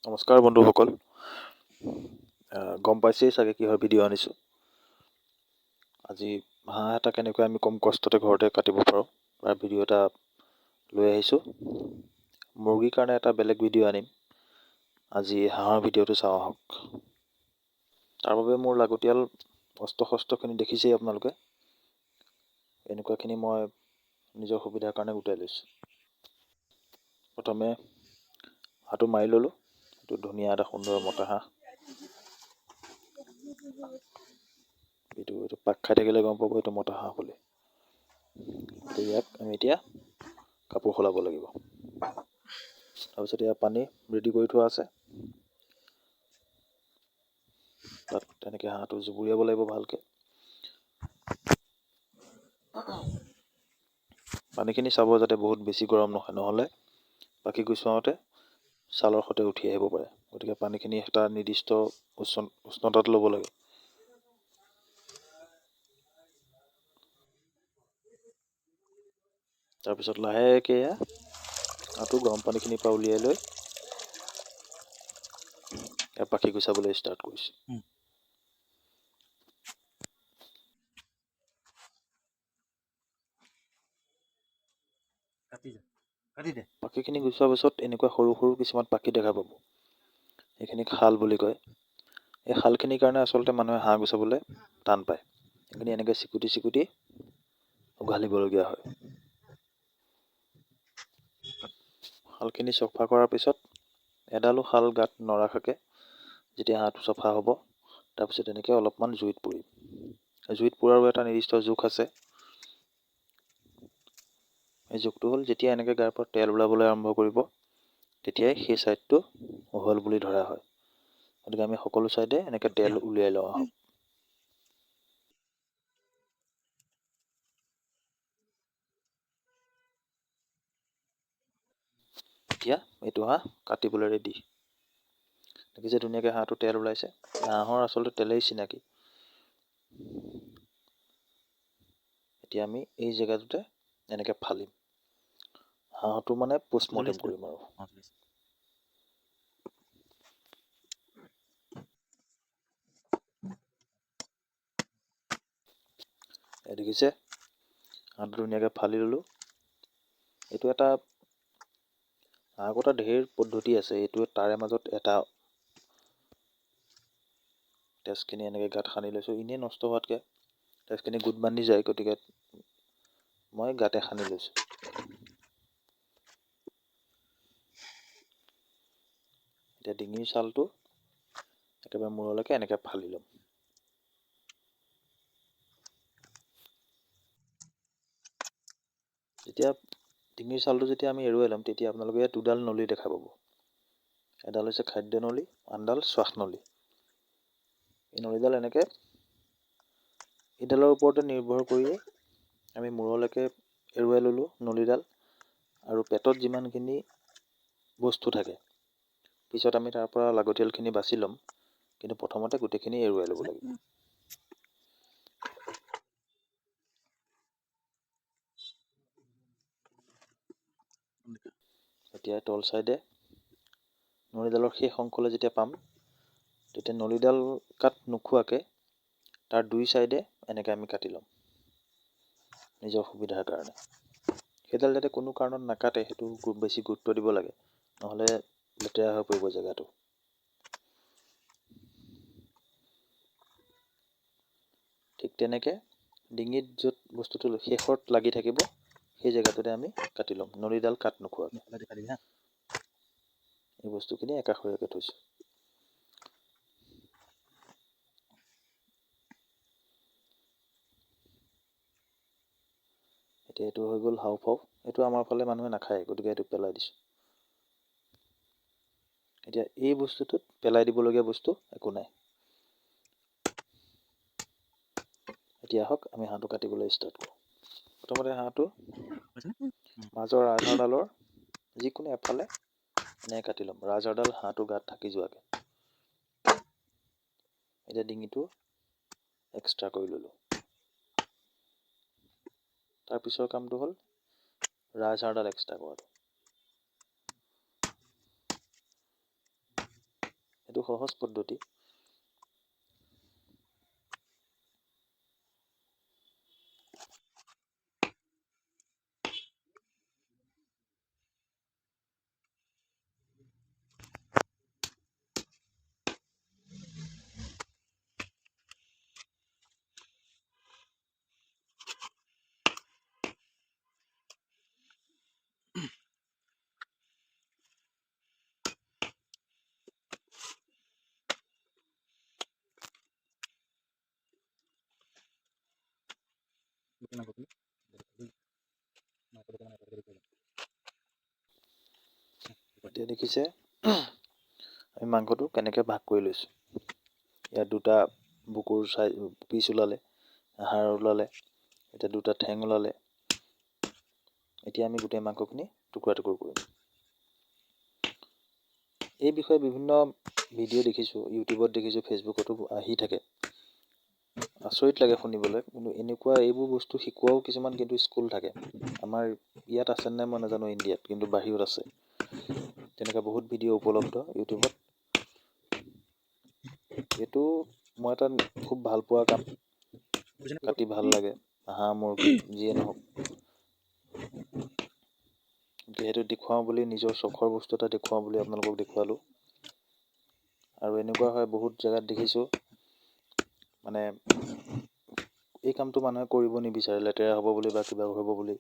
নমস্কাৰ বন্ধুসকল, গম পাইছেই চাগে কিহৰ ভিডিঅ' আনিছোঁ। আজি হাঁহ এটা কেনেকৈ আমি কম কষ্টতে ঘৰতে কাটিব পাৰোঁ তাৰ ভিডিঅ' এটা লৈ আহিছোঁ। মুৰ্গীৰ কাৰণে এটা বেলেগ ভিডিঅ' আনিম, আজি হাঁহৰ ভিডিঅ'টো চাওঁ আহক। তাৰ বাবে মোৰ লাগতিয়াল অস্ত্ৰ শস্ত্ৰখিনি দেখিছেই আপোনালোকে, এনেকুৱাখিনি মই নিজৰ সুবিধাৰ কাৰণে গোটাই লৈছোঁ। প্ৰথমে হাঁহটো মাৰি ল'লোঁ। এইটো ধুনীয়া এটা সুন্দৰ মতা হাঁহ। এইটো এইটো পাক খাই থাকিলে গম পাব এইটো মতা হাঁহ বুলি। গতিকে ইয়াক আমি এতিয়া কাপোৰ সলাব লাগিব। তাৰপিছত ইয়াৰ পানী ৰেডি কৰি থোৱা আছে, তাত তেনেকৈ হাঁহটো জুবুৰিয়াব লাগিব ভালকৈ। পানীখিনি চাব যাতে বহুত বেছি গৰম নহয়, নহ'লে পাখি গুচুৱাওঁতে ছালৰ সৈতে উঠি আহিব পাৰে। গতিকে পানীখিনি এটা নিৰ্দিষ্ট উষ্ণতাত ল'ব লাগে। তাৰপিছত লাহেকৈ এয়া হাঁহটো গৰম পানীখিনিৰ পৰা উলিয়াই লৈ ইয়াৰ পাখি গুচাবলৈ ষ্টাৰ্ট কৰিছোঁ। পাখিখিনি গুচোৱাৰ পিছত এনেকুৱা সৰু সৰু কিছুমান পাখি দেখা পাব, সেইখিনিক শাল বুলি কয়। এই শালখিনিৰ কাৰণে আচলতে মানুহে হাঁহ গুচাবলৈ টান পায়। সেইখিনি এনেকৈ চিকুটি চিকুটি উঘালিবলগীয়া হয়। শালখিনি চফা কৰাৰ পিছত এডালো শাল গাত নৰখাকৈ যেতিয়া হাঁহটো চফা হ'ব, তাৰপিছত এনেকৈ অলপমান জুইত পুৰিম। জুইত পোৰাৰো এটা নিৰ্দিষ্ট জোখ আছে। এই জোখটো হ'ল যেতিয়া এনেকৈ গাৰ পৰা তেল ওলাবলৈ আৰম্ভ কৰিব, তেতিয়াই সেই ছাইডটো হ'ল বুলি ধৰা হয়। গতিকে আমি সকলো ছাইডে এনেকৈ তেল উলিয়াই লওঁ আহক। এতিয়া এইটো হাঁহ কাটিবলৈ ৰেডি। দেখিছে ধুনীয়াকৈ হাঁহটো তেল ওলাইছে। হাঁহৰ আচলতে তেলেই চিনাকি। এতিয়া আমি এই জেগাটোতে এনেকৈ ফালিম হাঁহটো, মানে পোষ্টমৰ্টেম কৰিম। আৰু দেখিছে হাঁহটো ধুনীয়াকৈ ফালি ল'লোঁ। এইটো এটা হাঁহ কটা ঢেৰ পদ্ধতি আছে, এইটো তাৰে মাজত এটা। তেজখিনি এনেকৈ গাত সানি লৈছোঁ, এনেই নষ্ট হোৱাতকৈ তেজখিনি গোট বান্ধি যায়, গতিকে মই গাতে সানি লৈছোঁ। এতিয়া ডিঙিৰ ছালটো একেবাৰে মূৰলৈকে এনেকৈ ফালি ল'ম। যেতিয়া ডিঙিৰ ছালটো যেতিয়া আমি এৰুৱাই ল'ম, তেতিয়া আপোনালোকে ইয়াত দুডাল নলী দেখা পাব। এডাল হৈছে খাদ্য নলী, আনডাল শ্বাস নলী। এই নলীডাল এনেকৈ এইডালৰ ওপৰতে নিৰ্ভৰ কৰিয়ে আমি মূৰলৈকে এৰুৱাই ল'লোঁ নলীডাল। আৰু পেটত যিমানখিনি বস্তু থাকে, পিছত আমি তাৰ পৰা লাগতিয়ালখিনি বাছি ল'ম, কিন্তু প্ৰথমতে গোটেইখিনি এৰুৱাই ল'ব লাগিব। এতিয়া তল চাইডে নলীডালৰ শেষ অংশলৈ যেতিয়া পাম, তেতিয়া নলীডাল কাট নোখোৱাকৈ তাৰ দুই চাইডে এনেকৈ আমি কাটি ল'ম নিজৰ সুবিধাৰ কাৰণে। সেইডাল যাতে কোনো কাৰণত নাকাটে সেইটো বেছি গুৰুত্ব দিব লাগে, নহ'লে লেতেৰা হৈ পৰিব জেগাটো। ঠিক তেনেকৈ ডিঙিত য'ত বস্তুটো শেষত লাগি থাকিব, সেই জেগাটোতে আমি কাটি ল'ম নলীডাল কাট নোখোৱাকৈ। এই বস্তুখিনি একাষৰীয়াকৈ থৈছোঁ। এতিয়া এইটো হৈ গ'ল হাওঁফাওঁ। এইটো আমাৰ ফালে মানুহে নাখায়, গতিকে এইটো পেলাই দিছোঁ। এতিয়া এই বস্তুটোত পেলাই দিবলগীয়া বস্তু একো নাই। এতিয়া আহক আমি হাঁহটো কাটিবলৈ ষ্টাৰ্ট কৰোঁ। প্ৰথমতে হাঁহটো মাজৰ ৰাজহাড়ডালৰ যিকোনো এফালে এনেকৈ কাটি ল'ম, ৰাজহাড়ডাল হাঁহটো গাত থাকি যোৱাকৈ। এতিয়া ডিঙিটো এক্সট্ৰা কৰি ল'লোঁ। তাৰ পিছৰ কামটো হ'ল ৰাজহাড়ডাল এক্সট্ৰা কৰাটো। এইটো সহজ পদ্ধতি। এতিয়া দেখিছে আমি মাংসটো কেনেকৈ ভাগ কৰি লৈছোঁ। ইয়াত দুটা বুকুৰ চাই পিচ ওলালে, হাড় ওলালে, এতিয়া দুটা ঠেং ওলালে। এতিয়া আমি গোটেই মাংসখিনি টুকুৰা টুকুৰ কৰিম। এই বিষয়ে বিভিন্ন ভিডিঅ' দেখিছোঁ, ইউটিউবত দেখিছোঁ, ফেচবুকতো আহি থাকে। আচৰিত লাগে শুনিবলৈ, কিন্তু এনেকুৱা এইবোৰ বস্তু শিকোৱাও কিছুমান কিন্তু স্কুল থাকে। আমাৰ ইয়াত আছে নাই মই নাজানো ইণ্ডিয়াত, কিন্তু বাহিৰত আছে। তেনেকুৱা বহুত ভিডিঅ' উপলব্ধ ইউটিউবত। এইটো মই এটা খুব ভাল পোৱা কাম, কাটি ভাল লাগে, হাঁহ মুৰ্গী যিয়ে নহওক। যিহেতু দেখুৱাওঁ বুলি, নিজৰ চখৰ বস্তু এটা দেখুৱাওঁ বুলি আপোনালোকক দেখুৱালোঁ। আৰু এনেকুৱা হয় বহুত জেগাত দেখিছোঁ, মানে এই কামটো মানুহে কৰিব নিবিচাৰে, লেতেৰা হ'ব বুলি বা কিবা হ'ব বুলি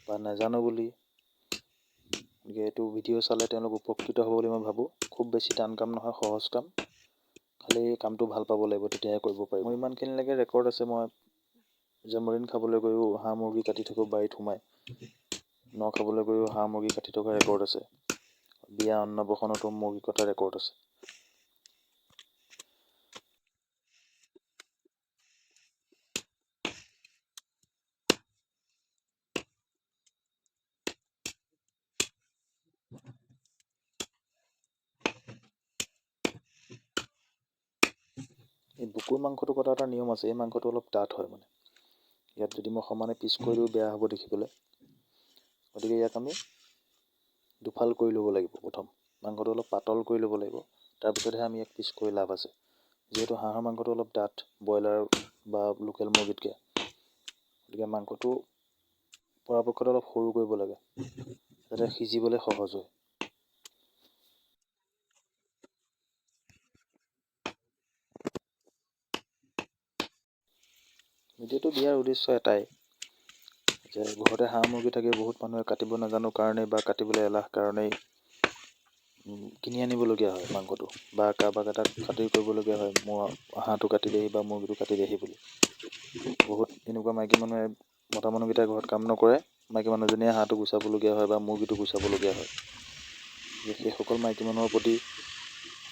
বা নাজানো বুলি। গতিকে এইটো ভিডিঅ' চালে তেওঁলোক উপকৃত হ'ব বুলি মই ভাবোঁ। খুব বেছি টান কাম নহয়, সহজ কাম। খালি কামটো ভাল পাব লাগিব, তেতিয়াহে কৰিব পাৰিব। মোৰ ইমানখিনিলৈকে ৰেকৰ্ড আছে, মই জন্মদিন খাবলৈ গৈও হাঁহ মুৰ্গী কাটি থাকোঁ বাৰীত সোমাই, ন খাবলৈ গৈও হাঁহ মুৰ্গী কাটি থকা ৰেকৰ্ড আছে, বিয়া অন্নপ্ৰাশনতো মুৰ্গী কটা ৰেকৰ্ড আছে। এই বুকুৰ মাংসটো কটা এটা নিয়ম আছে, এই মাংসটো অলপ ডাঠ হয়, মানে ইয়াত যদি মই সমানে পিচ কৰি দিওঁ বেয়া হ'ব দেখিবলৈ। গতিকে ইয়াক আমি দুফাল কৰি ল'ব লাগিব। প্ৰথম মাংসটো অলপ পাতল কৰি ল'ব লাগিব, তাৰপিছতহে আমি ইয়াক পিচ কৰি লাভ আছে। যিহেতু হাঁহৰ মাংসটো অলপ ডাঠ ব্ৰইলাৰ বা লোকেল মুৰ্গীতকৈ, গতিকে মাংসটো পৰাপক্ষত অলপ সৰু কৰিব লাগে, যাতে সিজিবলৈ সহজ হয়। ভিডিঅ'টো দিয়াৰ উদ্দেশ্য এটাই যে ঘৰতে হাঁহ মুৰ্গী থাকে, বহুত মানুহে কাটিব নাজানো কাৰণেই বা কাটিবলৈ এলাহ কাৰণেই কিনি আনিবলগীয়া হয় মাংসটো, বা কাৰোবাক এটা খাতিৰ কৰিবলগীয়া হয়, মোৰ হাঁহটো কাটি দেহি বা মুৰ্গীটো কাটি দেহি বুলি। বহুত এনেকুৱা মাইকী মানুহে, মতা মানুহকেইটাই ঘৰত কাম নকৰে, মাইকী মানুহজনীয়ে হাঁহটো গুচাবলগীয়া হয় বা মুৰ্গীটো গুচাবলগীয়া হয়। সেইসকল মাইকী মানুহৰ প্ৰতি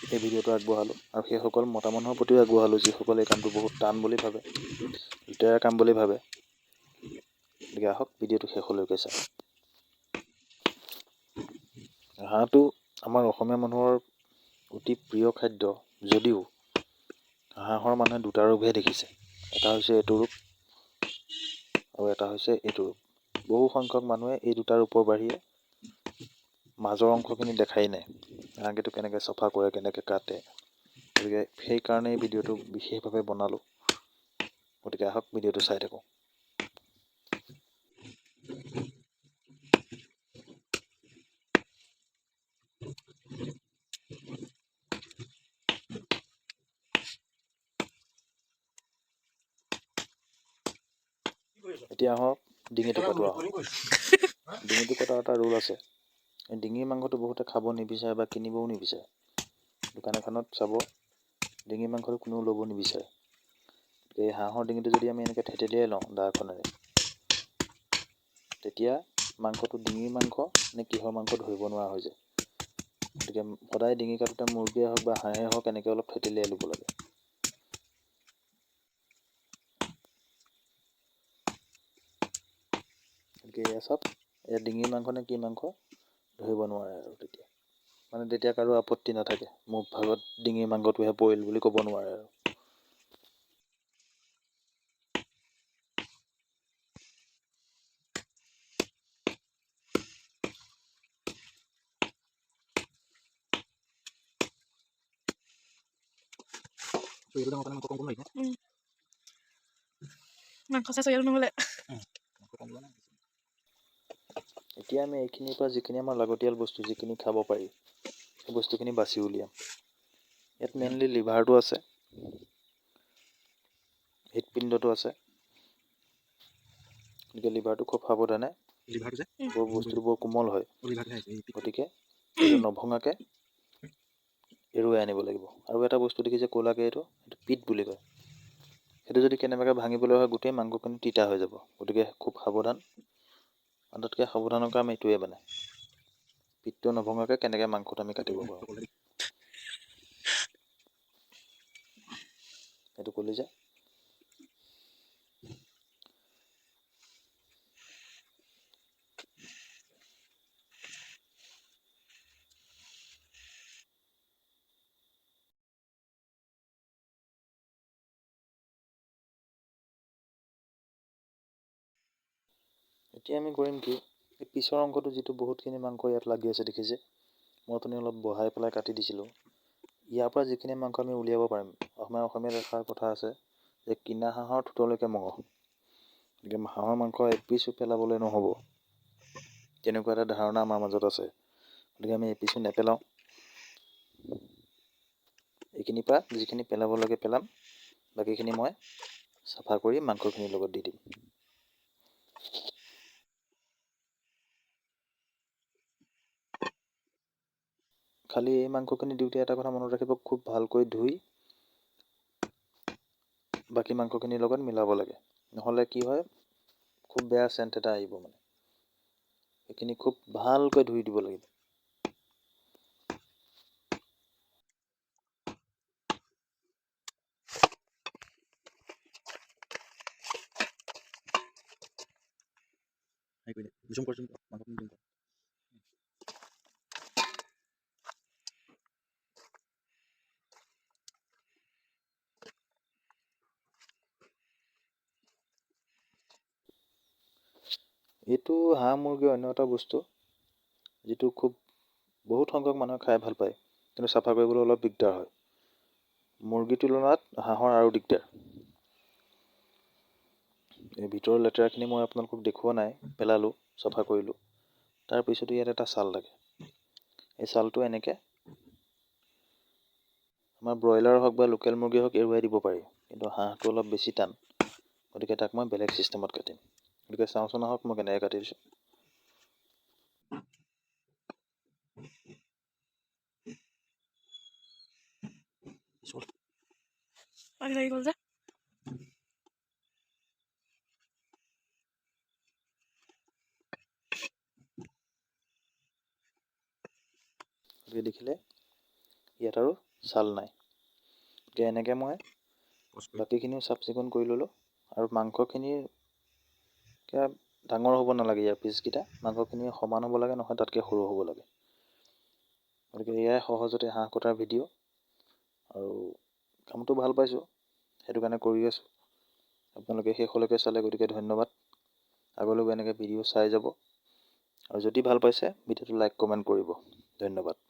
এই ভিডিঅ'টো আগবঢ়ালোঁ, আৰু সেইসকল মতা মানুহৰ প্ৰতিও আগবঢ়ালোঁ যিসকলে এই কামটো বহুত টান বুলি ভাবে, লেতেৰা কাম বুলি ভাবে। গতিকে আহক ভিডিঅ'টো শেষলৈকে চাওঁ। হাঁহটো আমাৰ অসমীয়া মানুহৰ অতি প্ৰিয় খাদ্য যদিও হাঁহৰ মানুহে দুটা ৰূপহে দেখিছে, এটা হৈছে এইটো ৰূপ আৰু এটা হৈছে এইটো ৰূপ। বহু সংখ্যক মানুহে এই দুটা ৰূপৰ বাহিৰে মাজৰ অংশখিনি দেখাই নাই, হাঁহটো কেনেকৈ চফা কৰে, কেনেকৈ কাটে। গতিকে সেইকাৰণে এই ভিডিঅ'টো বিশেষভাৱে বনালোঁ। গতিকে আহক ভিডিঅ'টো চাই থাকোঁ। এতিয়া আহক ডিঙিটো কটোৱা। ডিঙিটো কটাৰ এটা ৰোল আছে। ডিঙিৰ মাংসটো বহুতে খাব নিবিচাৰে বা কিনিবও নিবিচাৰে। দোকান এখনত চাব ডিঙিৰ মাংসটো কোনেও ল'ব নিবিচাৰে। এই হাঁহৰ ডিঙিটো যদি আমি এনেকৈ থেতেলিয়াই লওঁ দাখনেৰে, তেতিয়া মাংসটো ডিঙিৰ মাংস নে কিহৰ মাংস ধৰিব নোৱাৰা হৈ যায়। গতিকে সদায় ডিঙি কাটোতে মুৰ্গীয়ে হওক বা হাঁহে হওক এনেকৈ অলপ থেতেলিয়াই ল'ব লাগে। গতিকে এয়া চাওক, এয়া ডিঙিৰ মাংস নে কি মাংস ধৰিব নোৱাৰে আৰু তেতিয়া, মানে তেতিয়া কাৰো আপত্তি নাথাকে, মোৰ ভাগত ডিঙিৰ মাংসটোহে পৰিল বুলি ক'ব নোৱাৰে আৰু। মাংস চাই চৰিয়াটো নহ'লে। এতিয়া আমি এইখিনিৰ পৰা যিখিনি আমাৰ লাগতিয়াল বস্তু, যিখিনি খাব পাৰি, সেই বস্তুখিনি বাছি উলিয়াম। ইয়াত মেইনলি লিভাৰটো আছে, হৃদপিণ্ডটো আছে। গতিকে লিভাৰটো খুব সাৱধানে, বৰ বস্তুটো বৰ কোমল হয়, গতিকে এইটো নভঙাকৈ এৰুৱাই আনিব লাগিব। আৰু এটা বস্তু দেখিছে ক'লাকৈ, এইটো পিত বুলি কয়। সেইটো যদি কেনেবাকৈ ভাঙিবলৈ হয়, গোটেই মাংসখিনি তিতা হৈ যাব। গতিকে খুব সাৱধান, আটাইতকৈ সাৱধানৰ কাম এইটোৱে, মানে পিতটো নভঙাকৈ কেনেকৈ মাংসটো আমি কাটিব পাৰোঁ। এইটো কলিজা। এতিয়া আমি কৰিম কি, এই পিছৰ অংশটো যিটো বহুতখিনি মাংস ইয়াত লাগি আছে দেখিছে, মই অথনি অলপ বহাই পেলাই কাটি দিছিলোঁ। ইয়াৰ পৰা যিখিনি মাংস আমি উলিয়াব পাৰিম, আমাৰ অসমীয়াত এষাৰ কথা আছে যে কিনা হাঁহৰ ঠোঁটলৈকে মঙহ। গতিকে হাঁহৰ মাংস এপিচো পেলাবলৈ নহ'ব, তেনেকুৱা এটা ধাৰণা আমাৰ মাজত আছে। গতিকে আমি এপিচো নেপেলাওঁ। এইখিনিৰ পৰা যিখিনি পেলাব লাগে পেলাম, বাকীখিনি মই চাফা কৰি মাংসখিনিৰ লগত দি দিম। খালি এই মাংসখিনি দিওঁতে এটা কথা মনত ৰাখিব, খুব ভালকৈ ধুই বাকী মাংসখিনিৰ লগত মিলাব লাগে, নহ'লে কি হয় খুব বেয়া চেণ্ট এটা আহিব। মানে সেইখিনি খুব ভালকৈ ধুই দিব লাগিব। এইটো হাঁহ মুৰ্গীৰ অন্য এটা বস্তু যিটো খুব বহুত সংখ্যক মানুহে খাই ভাল পায়, কিন্তু চাফা কৰিবলৈ অলপ দিগদাৰ হয়। মুৰ্গীৰ তুলনাত হাঁহৰ আৰু দিগদাৰ। এই ভিতৰৰ লেতেৰাখিনি মই আপোনালোকক দেখুওৱা নাই, পেলালোঁ, চাফা কৰিলোঁ। তাৰপিছতো ইয়াত এটা ছাল থাকে, এই ছালটো এনেকৈ আমাৰ ব্ৰইলাৰ হওক বা লোকেল মুৰ্গী হওক এৰুৱাই দিব পাৰি, কিন্তু হাঁহটো অলপ বেছি টান, গতিকে তাক মই বেলেগ চিষ্টেমত কাটিম। গতিকে চাওঁচোন আহক মই কেনেকৈ কাটি দিছোঁ। পানী লাগি গ'ল যে। গতিকে দেখিলে ইয়াত আৰু ছাল নাই। গতিকে এনেকৈ মই বাকীখিনিও চাফ চিকুণ কৰি ল'লোঁ। আৰু মাংসখিনিৰ ডাঙৰ হ'ব নালাগে, ইয়াৰ পিচকেইটা মাংসখিনি সমান হ'ব লাগে, নহয় তাতকৈ সৰু হ'ব লাগে। গতিকে এয়াই সহজতে হাঁহ কটাৰ ভিডিঅ'। আৰু কামটো ভাল পাইছোঁ, সেইটো কাৰণে কৰি আছোঁ। আপোনালোকে শেষলৈকে চালে, গতিকে ধন্যবাদ। আগলৈও এনেকৈ ভিডিঅ' চাই যাব, আৰু যদি ভাল পাইছে ভিডিঅ'টো লাইক কমেণ্ট কৰিব। ধন্যবাদ।